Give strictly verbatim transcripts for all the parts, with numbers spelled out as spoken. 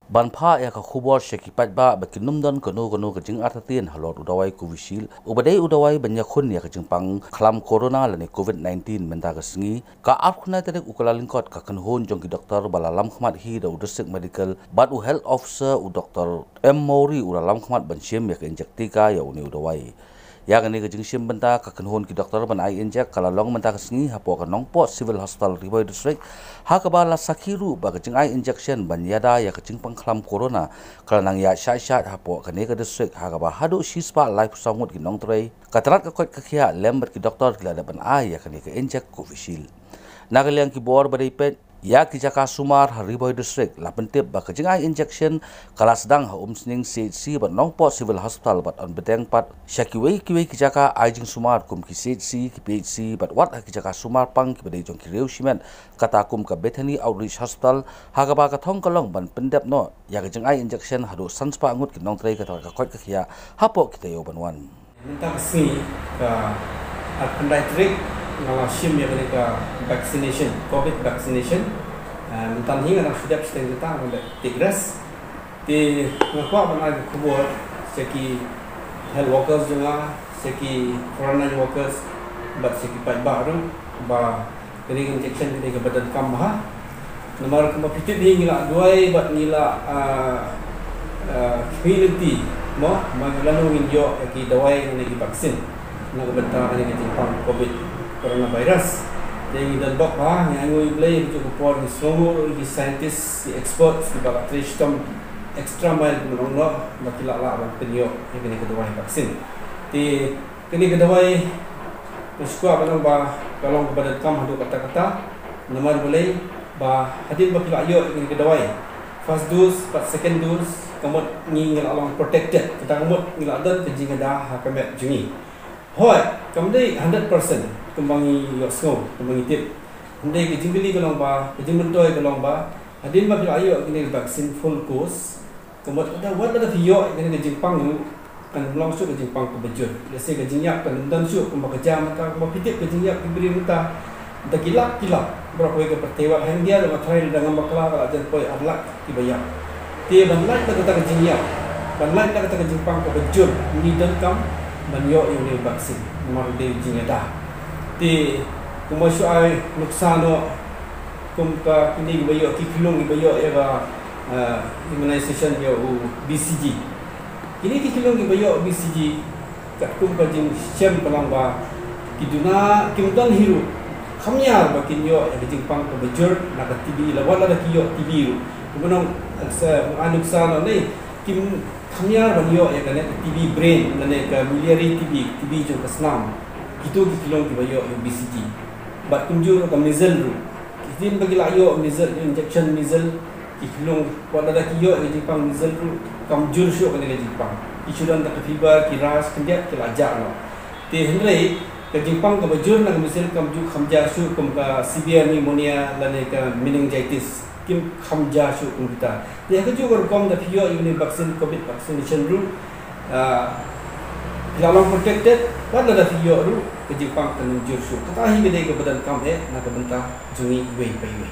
Ban phah ïa ka khubor sha ki paidbah ba kin ym don kano kano ka jingartatien halor u dawai Covishield, uba dei u dawai ban ïakhun ïa ka jingpang khlam corona lane covid nineteen mynta ka sngi, ka arphew khyndai tarik u Kyllalyngkot, ka kynhun jong ki doktor ba la lamkhmat hi da u District Medical bad u Health Officer, u Doktor M Mawrie, u la lamkhmat ban shim ïa ka injek tika ïa une u dawai. Ïa kane ka jingshim bynta ka kynhun ki doktor ban ai injek ka la long mynta ka sngi hapoh ka Nongpoh Civil Hospital, Ri Bhoi District, ha kaba la sakhi ruh ba ka jingai injection ban ïada ïa ka jingpang khlam corona ka la nang ïaid shai shai hapoh kane ka district, ha kaba haduh shispah laiphew saw ngut ki nongtrei, ka tnat ka koit ka khiah lem bad ki doktor ki la dep ban ai ïa kane ka injek Covishield. Na ka liang ki bor ba dei peit ïa ki jaka sumar ha Ri Bhoi District, la pyntip ba ka jingai injection ka la sdang ha Umsning C H C bad Nongpoh Civil Hospital, bad yn bteng pat sha kiwei kiwei ki jaka ai jingsumar kum ki C H C, ki P H C, bad wat ha ki jaka sumar pang kiba dei jong ki riew shimet, kata kum ka Bethany Outreach Hospital, ha kaba ka thong ka long ban pyndep noh ïa ka jingai injection haduh san spah ngut ki nongtrei ka tnat ka koit ka khiah hapoh ki taïew ban wan. Mynta ka sngi, ka arphew khyndai tarik, nga la shim ïa kane ka vaccination, covid vaccination. Eh, mynta hi nga dang shu dep shiteng kata, nga dep take rest. Te nga kwah ban ai ka khubor sha ki health workers jong nga, sha ki frontline workers, bad sha ki paidbah ruh, ba kane ka injection kane kaba donkam bha. Namar kumba phi tip hi, ngi la duwai bad ngi la, ah, ah, khmih lynti mo, ba lano ngin ïoh ïa ki dawai ne ki vaccine na ka bynta kane ka jingpang covid coronavirus. Te ngi don bok bha, ngi ainguh ïa U Blei, ha kajuh ka por ngi sngewnguh ïa ki scientist, ki experts kiba la trei shitom extra mile kumba long noh ba ki la lah ban pynïoh ïa kane ka dawai vaccine. Te kane ka dawai, nga sngewkwah ban ong ba ka long kaba donkam haduh katta katta. Namar balei? Ba hadien ba ki la ïoh ïa kane ka dawai, first dose bad second dose, ka mut ngi, ngi la long protected, kata ka mut ngi la don ka jingïada ha ka met jong ngi. Hooid, kam dei hundred percent kumba ngi ïohsngew, kumba ngi tip. Hynrei ka jingkylli ka long ba, ka jingmyntoi ka long ba, hadien ba phi la ïoh ïa kane ka vaccine full course, ka mut lada, wat lada phi ïoh ïa kane ka jingpang ruh, kan long shuh ka jingpang kaba jur. Lehse ka jingïap kan ym don shuh kumba ka jia mynta, kumba phi tip ka jingïap ki briew mynta da ki lak ki lak. Baroh kawei ka pyrthei, wat ha India ruh nga tharai lada ngam bakla ka la jan poi ar lak kiba ïap. Te ban lait na kata ka jingïap, ban lait na kata ka jingpang kaba jur, ngi donkam ban ïoh ïa une u vaccine namar u dei u jingïada. Te kumba shu ai nuksa noh, kum ka kine kiba ïoh, ki khyllung kiba ïoh ïa ka, eh, immunization ïa u B C G. Kine ki khyllung kiba ïoh B C G, katkum ka jingshem ka long ba ki duna, kim don hi ruh kham ïar ba kin ïoh ïa ka jingpang kaba jur na ka T B, la wat lada ki ïoh T B ruh. Kumba nong, sa, ai nuksa noh ne, kim, kham ïar ban ïoh ïa kane ka T B brain, lane ka miliary T B, T B jong ka snam. Kito ki khyllung kiba ïoh ïa u B C G. Bad kumjuh ruh ka measles ruh. Hadien ba ki la ïoh measles, injection measles, ki khyllung, wat lada ki ïoh ïa ka jingpang measles ruh, kam jur shuh kane ka jingpang. Ki shu don da ka fever, ki rash khyndiat, ki la jah noh. Te hynrei ka jingpang kaba jur na ka measles kam ju, kham jia shuh kum ka severe pneumonia lane ka meningitis. Kim, kham jia shuh kum kita. Te ha kajuh ka rukom da phi ïoh ïa une u vaccine, covid vaccination ruh, ah, phi la long protected, wat lada phi ïoh ruh ka jingpang kan ym jur shuh. Kata hi ka dei kaba donkam eh na ka bynta jong ngi iwei pa iwei.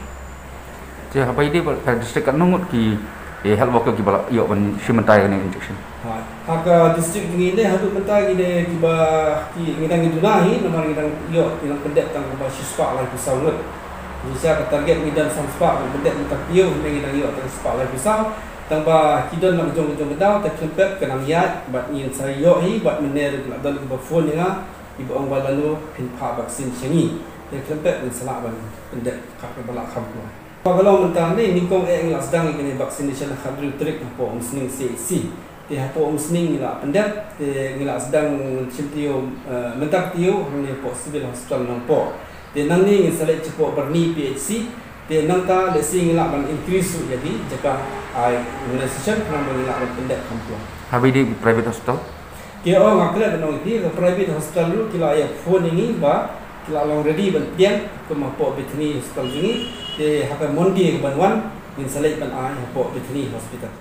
Te haba ïadei bad ka district, katno ngut ki, eh, health worker kiba la ïoh ban shim bynta ïa kane ka injection? Ha, ha ka district jong ngi ne haduh mynta ngi dei kiba, ki, ngi dang, ngi duna hi, namar ngi dang ïoh, ngi dang pyndep tang kumba shispah laiphew saw ngut. Ngi sha ka target ngi don san spah, ngi pyndep mynta ka taïew, hynrei ngi dang ïoh tang shispah laiphew saw. Tang ba ki don na ka jong ka jong ka daw, te khlem pep ka nang ïaid, bad ngin sa ïoh hi, bad mynne ruh la don kiba phone ïa nga, kiba ong ba lano phin phah vaccine sha ngi. Te khlem pep ngin sa lah ban pyndep, kat kaba lah kham pynlong. Ba ka long mynta ne, nyngkong eh ngi la sdang ïa kane vaccination ha ka khathynriew tarik hapoh Umsning C H C. Te hapoh Umsning ngi la pyndep, te ngi la sdang shim taïew, eh, mynta ka taïew hangne hapoh Civil Hospital Nongpoh. Te nangne ngin sa leit shapoh Byrni P H C, te nangta lehse ngi lah ban increase ruh ïa ki jaka ai immunization, khnang ba ngi lah ban pyndep kham pynlong. Haba ïadei private hospital? Ki, oh, nga klet ban ong ïa phi, ka private hospital ruh ki la ïa phone ïa ngi ba ki la long ready ban pdiang, kum hapoh Bethany Hospital jong ngi, te ha ka Monday kaban wan ngin sa leit ban ai hapoh Bethany Hospital.